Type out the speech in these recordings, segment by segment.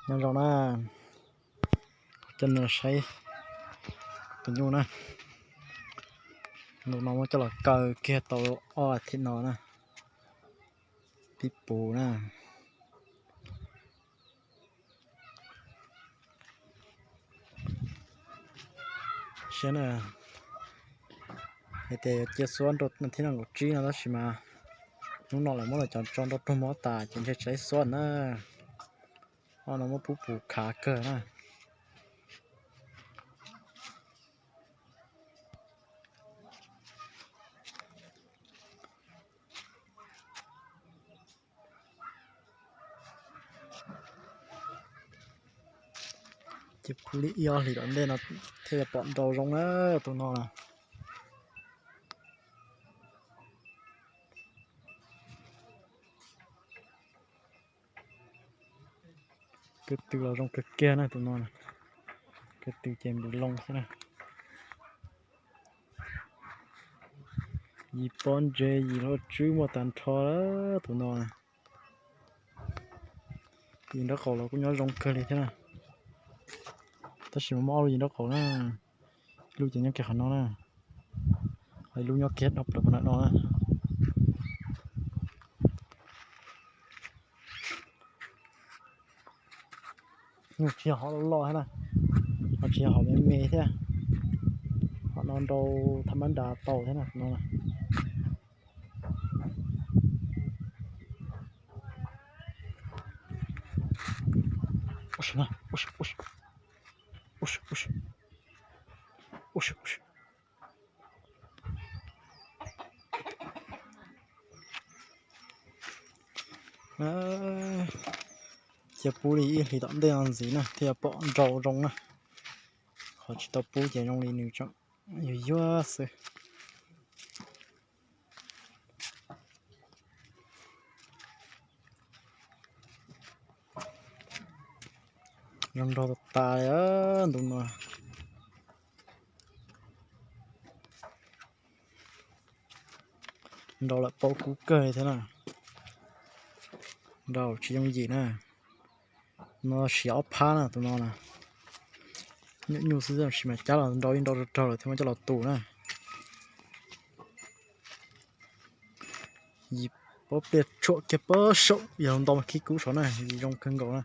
Nyob zoo na, coj nej saib tus nyuj na. Ntu no muab coj los kaw kiag tau ob as thiv no na. Pib puv na. Siab na, hais tias yuav cia xuab nrau thiab no nkaum tsib no tab sis mas hnub no lawv muab los cov tso nrau raug mob tas ces ntshe tsis laib xuab na. Ob no muab pub puv khav kawg na. Ces puv li ib ob hlis tom ntej no thiaj yuav pom nrau zoo na tus no na. Ko tw los zoo kawg kiag na tus no. Ko tw ces npus loo xwb na. Yim pob ntseg yim loj tswb muaj tag nrho tus no na. Yim nraub qaum los kuj nyob zoo kawg li thiab na. Tab sis mas muaj ob lub yim nraub qaum na. Ib lub ces nyob kiag qhov no na. Ho ib lub nyob kiag dhau plaws puag nram no na. Nyuj tsis yog hom loj loj thiab na, ho tsis yog hom me me thiab. Hom no nrau thaj mab nras tau thiab na no. Cia pub li ib hlis tom ntej no ntxiv na thiaj yuav pom nrau zoo na. Qhov tsis tau pub ces zoo li nws tseem yuag yuag xwb. Zoo nraug tas tas li ntu no. Nrau lawm paub kub kawg li thiab na. Nrau tsis yooj yim na. No siav ob phab na tus no na. Nyuaj nyuaj xwb tab sis mas cab los nrau ib nrau rau raug lawm thiaj muab coj los tus na. Yim pob pliaj tshuam kiag pob saum yog ntau mas khib kub saud na, zoo kawg nkaus na.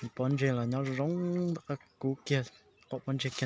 Yim pob ntseg los nyob zoo zoo, kub kiag, qaum pob ntseg kiag.